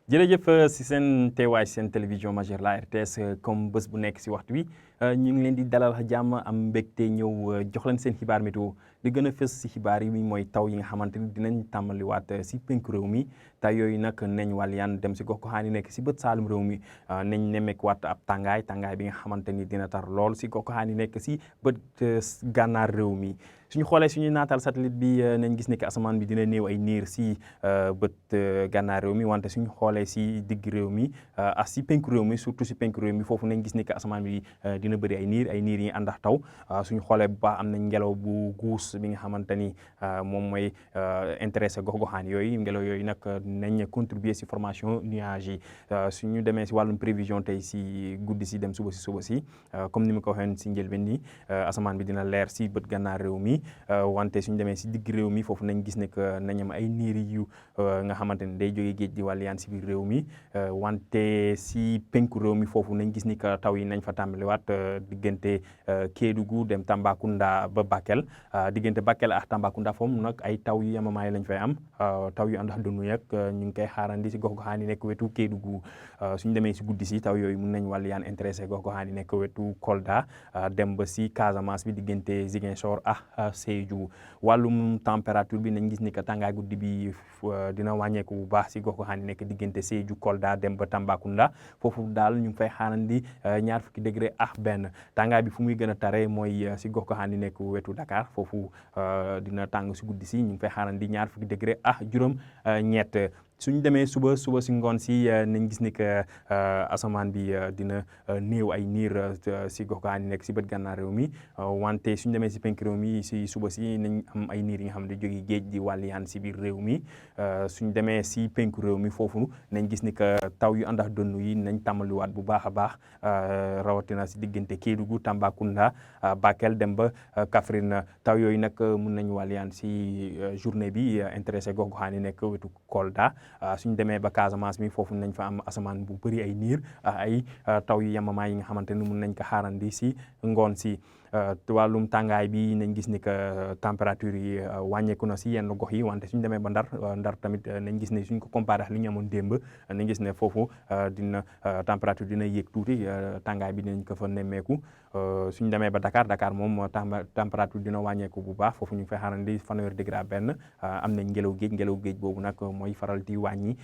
jërëjëf si seen teewaay seen télévision majeure la RTS comme bés bu nekk si waxtu wi ñu ngi leen di dalal jàmm am mbégte ñëw jox leen seen xibaar météo li gën a fës si xibaar yi mooy taw yi nga xamante ni dinañ tàmbaliwaat si penku réew mi taw yooyu nag nañ wàlliyaan dem si gox goxaan yi nekk si bët saalum réew mi nañ nemmeekuwaat ab tàngaay bi nga xamante ni dina tar lool si gox goxaan yi nekk si bët gànnaar réew mi. suñu xoolee suñuy naataal satellite bi nañ gis ne que asamaan bi dina néew ay niir si bët gànnaar réew mi wante suñu xoolee si digg réew mi ak si penku réew mi surtout si penku réew mi foofu nañ gis ne que asamaan bi dina bëri ay niir yi ànd ak taw suñu xoolee bu baax am nañ ngelaw bu guus bi nga xamante ni moom mooy intéressé gox-goxaan yooyu ngelaw yooyu nag nañ contribuer si formation nuage yi suñu demee si wàllum prévision tey si guddi si dem suba si comme ni ma ko waxee si njëlbeen ni asamaan bi dina leer si bët gànnaar réew mi wante suñu demee si digg réew mi foofu nañ gis ne que nañ am ay niir yu nga xamante ni day jógee géej di wàlliyaan si biir réew mi wante si penku réew mi foofu nañ gis ni que taw yi nañ fa tàmbaliwaat diggante Kédougou dem Tambacounda ba Bakel diggante Bakel ak Tambacounda foofu nag ay taw yu yamamaay lañ fay am taw yu ànd ak dënnu yak ñu ngi koy xaarandi si gox-goxaan yi nekk wetu Kédougou suñu demee si guddi si taw yooyu mun nañ wàlliyaan intéressé gox-goxaan yi nekk wetu Kolda dem ba si Casamance bi diggante Ziguinchor ak Sédhiou wàllum température bi nañ gis ni que tàngaay guddi bi dina wàññeeku bu baax si gox-goxaan yi nekk diggante Sédhiou Kolda dem ba Tambacounda foofu daal ñu ngi fay xaarandi 20 degré ak benn tàngaay bi fu muy gën a tare mooy si gox-goxaan yi nekk wetu Dakar foofu dina tàng si guddi si ñu ngi fay xaarandi 20 degré ak juróom ñett suñ demee suba si ngoon si nañ gis ni que asamaan bi dina néew ay niir si gox-goxaan yi nekk si bët gànnaar réew mi wante suñ demee si penk réew mi si suba si nañ am ay niir yi nga xam ne jóge géej di wàlliyaan si biir réew mi suñ demee si penku réew mi foofu nañ gis ni que taw yu ànd ak dënnu yi nañ tàmbaliwaat bu baax a baax rawatina si diggante Kédougou Tambacounda Bakel dem ba Kaffrine taw yooyu nag mun nañ wàlliyaan si journée bi intéressé gox-goxaan yi nekk wetu Kolda suñ demee ba Casamance mi foofu nañ fa am asamaan bu bëri ay niir ay taw yu yamamaay yi nga xamante ni mun nañ ko xaarandi si ngoon si wàllum tàngaay bi nañ gis ni que température yi wàññeeku na si yenn gox yi wante suñ demee ba Ndar tamit nañ gis ne suñ ko comparé ak li ñu amoon démb nañ gis ne foofu température dina yéeg tuuti tàngaay bi dinañ ko fa nemmeeku suñ demee ba Dakar moom température dina wàññeeku bu baax foofu ñu ngi fay xaarandi 20 degré benn am nañ ngelaw géej boobu nag mooy faral di wàññi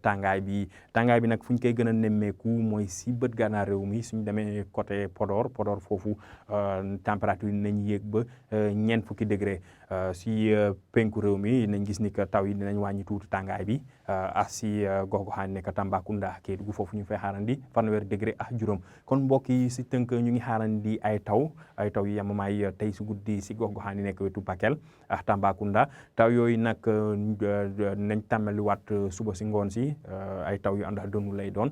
tàngaay bi nag fu ñu koy gën a nemmeeku mooy si bët gànnaar réew mi suñ demee côté Podor foofu température yi nañ yéeg ba 20 degré si penku réew mi nañ gis ni que taw yi dinañ wàññi tuuti tàngaay bi ak si gox-goxaan nekk Tambacounda Kédougou foofu ñu ngi fay xaarandi 20 degré ak juróom kon mbokk yi si tënk ñu ngi xaarandi ay taw yu yamamaay tey si guddi si gox-goxaan yi nekk wetu Bakel ak Tambacounda taw yooyu nag nañ tàmbaliwaat suba si ngoon si ay taw yu ànd ak dënnu lay doon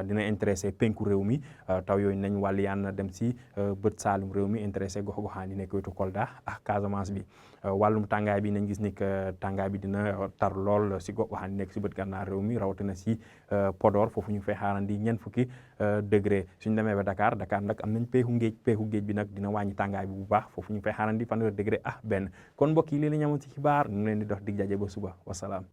dina intéressé penku réew mi taw yooyu nañ wàlliyaan dem si bët saalum réew mi intéressé gox-goxaan yi nekk wetu Kolda ak Casamance bi wàllum tàngaay bi nañ gis ni que tàngaay bi dina tar lool si gox-goxaan yi nekk si bët gànnaar réew mi rawatina si Podor foofu ñu fay xaarandi 20 degré suñ demee ba Dakar nag am nañ peexu géej bi nag dina wàññi tàngaay bi bu baax foofu ñu fay xaarandi 20 degré ak benn kon mbokk yi lii la ñu amoon ci xibaar ñu leen di dox dig jaje ba suba wasalaam